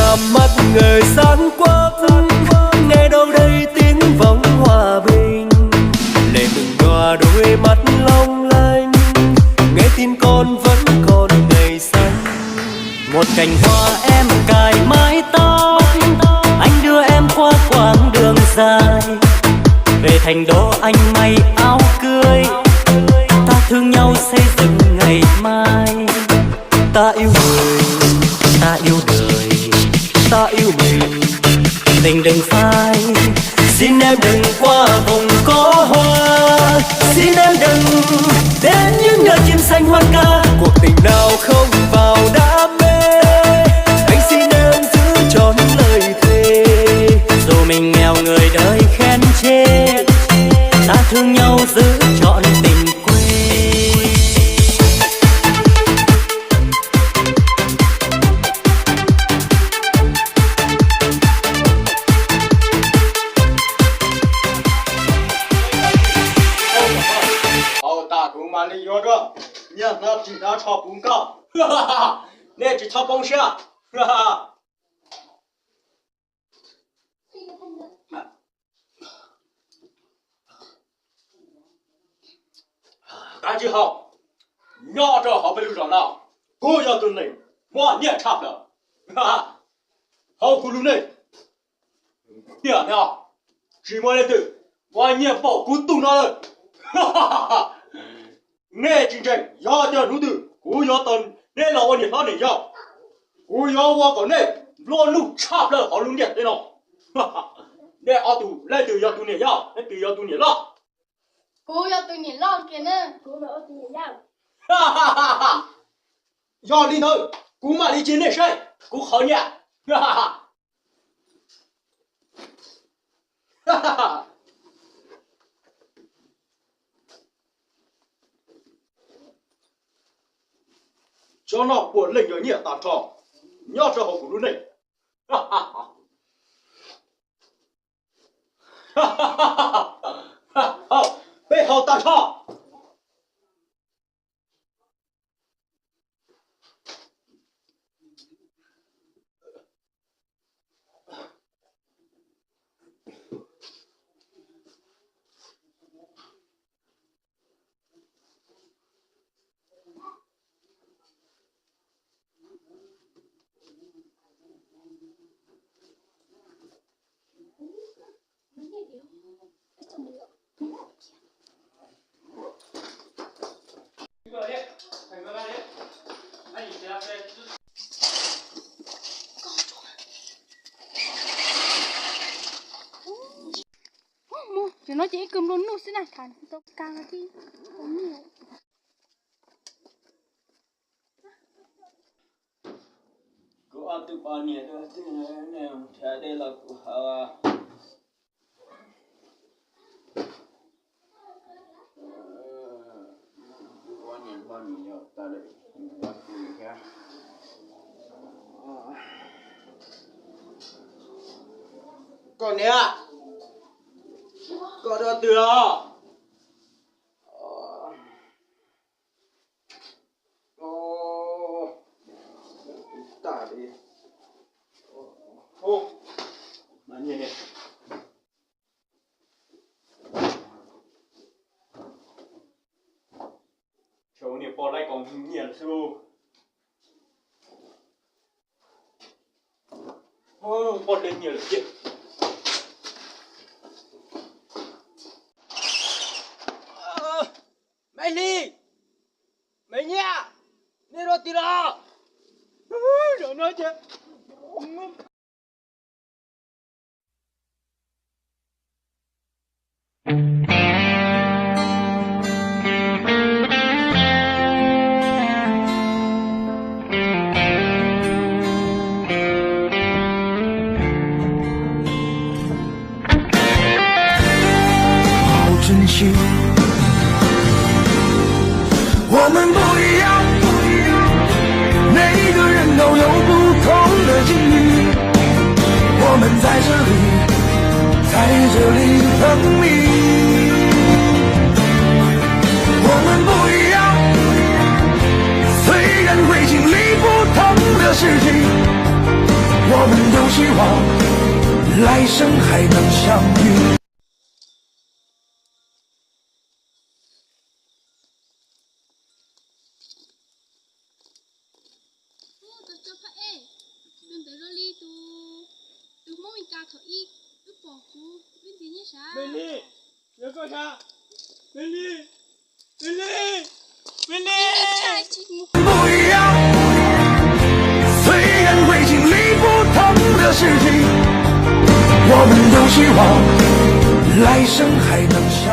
Tầm mắt người sáng quắc, nghe đâu đây tiếng vọng hòa bình. Lệ mừng đỏ đôi mắt long lanh, nghe tin con vẫn còn ngày xanh. Một cành hoa em cài mái tóc, anh đưa em qua quãng đường dài. Về thành đô anh may áo cưới, ta thương nhau xây dựng ngày mai. Ta yêu người, ta yêu đời, ta yêu mình, tình đừng phai. Xin em đừng qua vùng có hoa, xin em đừng đến những nơi chim xanh hoang ca. Cuộc tình nào không vào đam mê, anh xin em giữ trọn lời thề. Dù mình nghèo người đời khen chê, ta thương nhau giữ trọn tình quê. Haus tas kuv mam li yuav dua, nyiaj hnab ris hnab tsho puv nkaus. Nej tsis txhob poob siab. Dab tsi haus, nyob rau hauv peb lub zos no, kuv yog tus neeg muaj nyiaj tshaj plaws hauv kuv lub neej. Tiam no tsis muaj leej twg ua nyiaj npaum kuv tus no lawm. Nej tsis ntseeg, yog tias hnub twg kuv yuav tau neb los ua niam hlob niam yau, kuv yuav ua kom nej nplua nuj tshaj plaws hauv lub ntiaj teb no. Nej ob tug leej twg yog tus niam yau, leej twg yog tus niam loj? Kuv yog tus niam loj kiag na. Kuv mas ua tus niam yau. Yog li ntawd, kuv mam li cia nej saib kuv qhov nyiaj. Tsob no puav leej yog nyiaj tag nrho nyob rau hauv kuv lub neej. Peb haus tag nrho. Mus, tam no ces ib kawg nplua nuj xwb na, tham tau kag thiab. Kuv ob tug poj niam dua twg nrhiav dej los kuv haus. Kuv ob niam poj niam yog tas lawm, kuv thiab. Koj niam, koj dua twg los? Tsam ua niam pog laib kom nyiam xwb. Pog laib nyiam lawm tiag. Maiv Hli, Maiv Nyiaj, nej dua twg los? Zaum no ces 好真实。我们不一样，每一个人都有不同的境遇。我们在这里，在这里等你。我们不一样，虽然会经历不同的事情，我我们都希望来生还能相遇。 Tus cov phab ej, tus ntawd zoo li tus, tus Hmoob Mes Kas thaum ub wb pom kuv, wb ntxiv nyiaj sav. Meli, yog koj sav? Meli, Meli, Meli. 不一样，虽然会经历不同的事情，我们都希望来生还能相